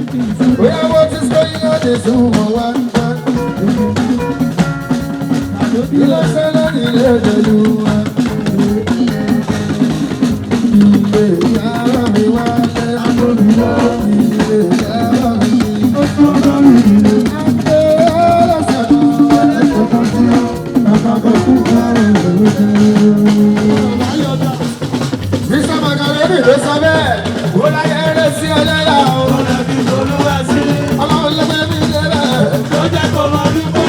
Where what is going on is one. You know, say that you let the do one. Mr. Macaroni ló sọ bẹ́ẹ̀, ó láyé eré sí ọlẹ́yà o. Ọ̀nà bí olúwa sí. Ọlọ́run ló gbé mi lébẹ̀. Ló jẹ́ kó máa bí pé.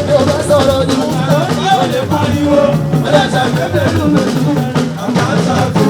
Bí o bá sọ̀rọ̀ ni mo máa ń bá lè pariwo. Ẹlẹ́sẹ̀ pépè ló lè dùn. Àmọ́ àṣàkó.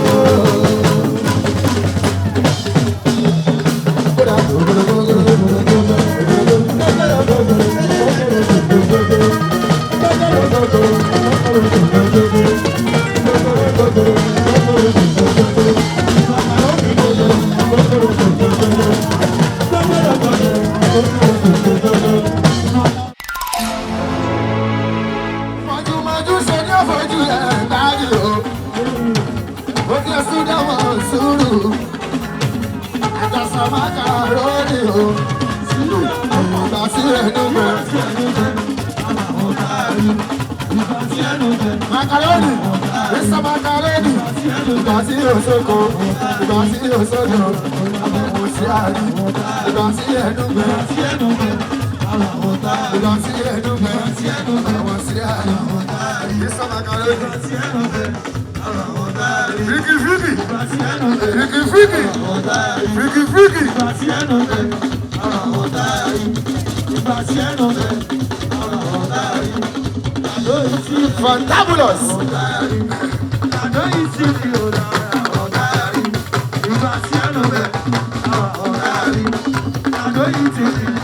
Macaroni, Mr. Macaroni, ìgbà tí yóò sóko, ìgbà tí yóò sódò, àwọn sí àrí, ìgbà tí ẹnu gbẹ, ìgbà tí ẹnu gbẹ, àwọn sí àrí, Mr. Macaroni, Friki Friki, Friki Friki, Friki Friki, Fantabulous!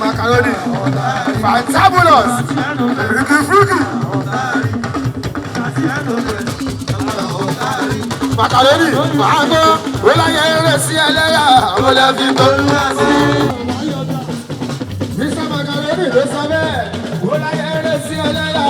Macaroni! Fantabulous! Friki Friki! Macaroni! Mago! Ó láyé eré sí ẹlẹ́yà! Ó lè fi tó ń wá sí! Mr. Macaroni ló sọ bẹ́ẹ̀! Ó láyé eré sí ẹlẹ́yà!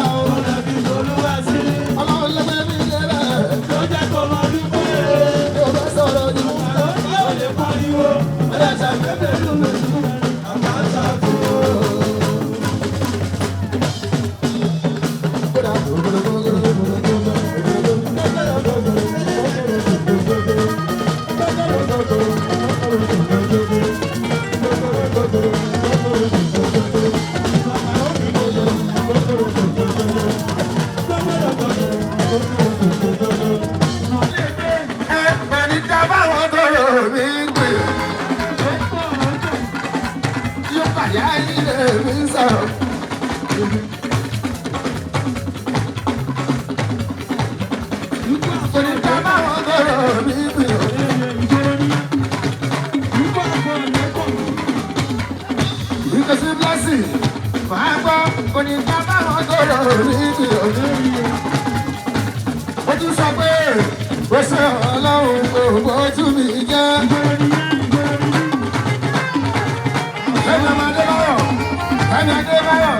Femi Adebayo,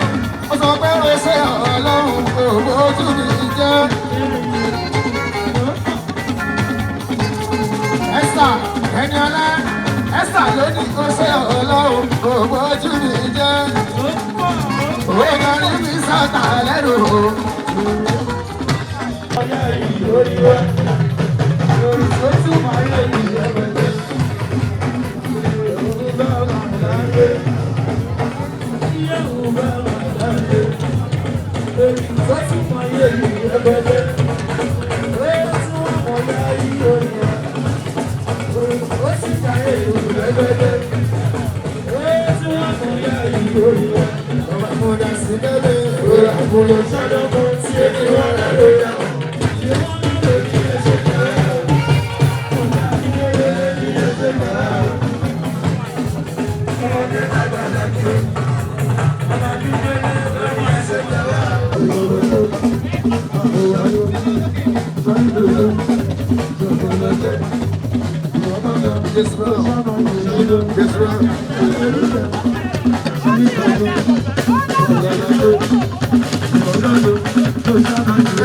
ó sọ pé ó ṣe Ọlọ́run kò bójú mi jẹ́. Esther Eniola, Esther ló ní ó ṣe Ọlọ́run kò bójú mi jẹ́. Ó darí mi sọ́tà lẹ́nu o. Ọ̀yá yìí lórí wa, lórí tó tún máa yẹ ìyẹ́bẹ̀tẹ̀.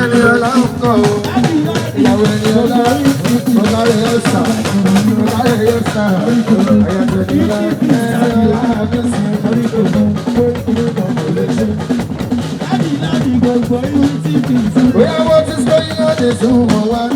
Eniola, What is going on is one.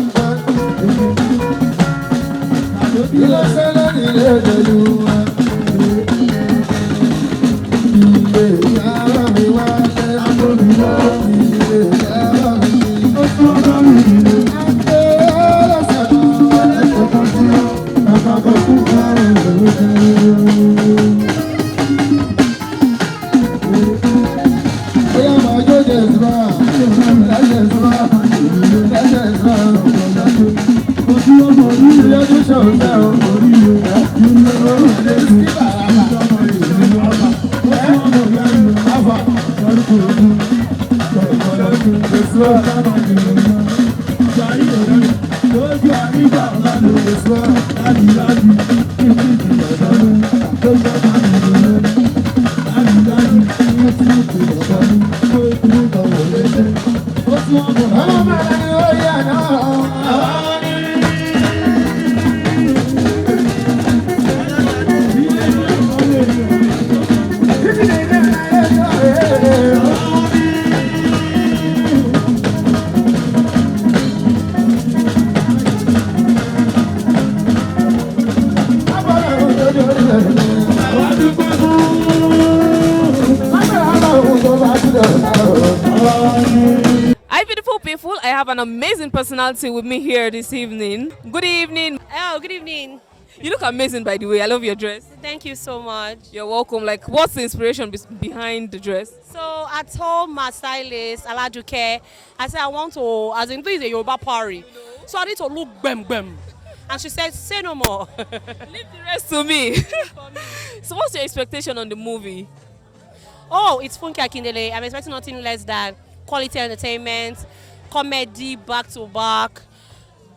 Hi, beautiful people. I have an amazing personality with me here this evening. Good evening. Oh, good evening. You look amazing, by the way. I love your dress. Thank you so much. You're welcome. Like, what's the inspiration behind the dress? So I told my stylist, Alajuke, I said I want to, as in this is a Yoruba party, so I need to look bem. And she said, say no more. Leave the rest to me. So what's your expectation on the movie? Oh, it's Funke Akindele. I'm expecting nothing less than quality entertainment, comedy back to back,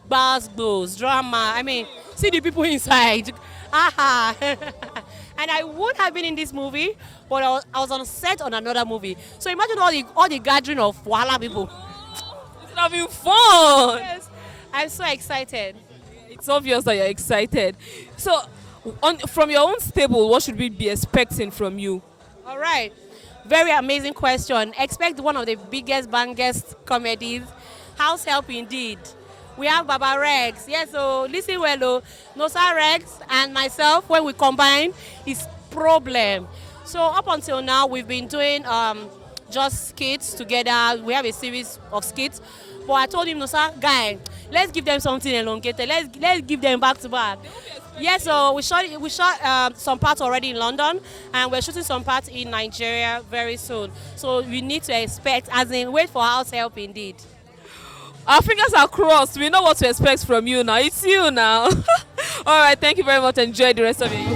bars, blows, drama. I mean, see the people inside. Aha. And I would have been in this movie, but I was on set on another movie. So imagine all the gathering of Wala people. It's having fun. Yes, I'm so excited. It's obvious that you're excited. So, from your own stable, what should we be expecting from you? All right. Very amazing question. Expect one of the biggest, bangest comedies. House help indeed. We have Baba Rex. Yes, so listen well. Nosa Rex and myself, when we combine, is problem. So up until now, we've been doing just skits together. We have a series of skits. But I told him, Nosa, guy, let's give them something elongated. Let's give them back to back. Yes, so we shot some parts already in London, and we're shooting some parts in Nigeria very soon. So we need to expect, as in wait for house help indeed. Our fingers are crossed. We know what to expect from you now. It's you now. All right, thank you very much. Enjoy the rest of it.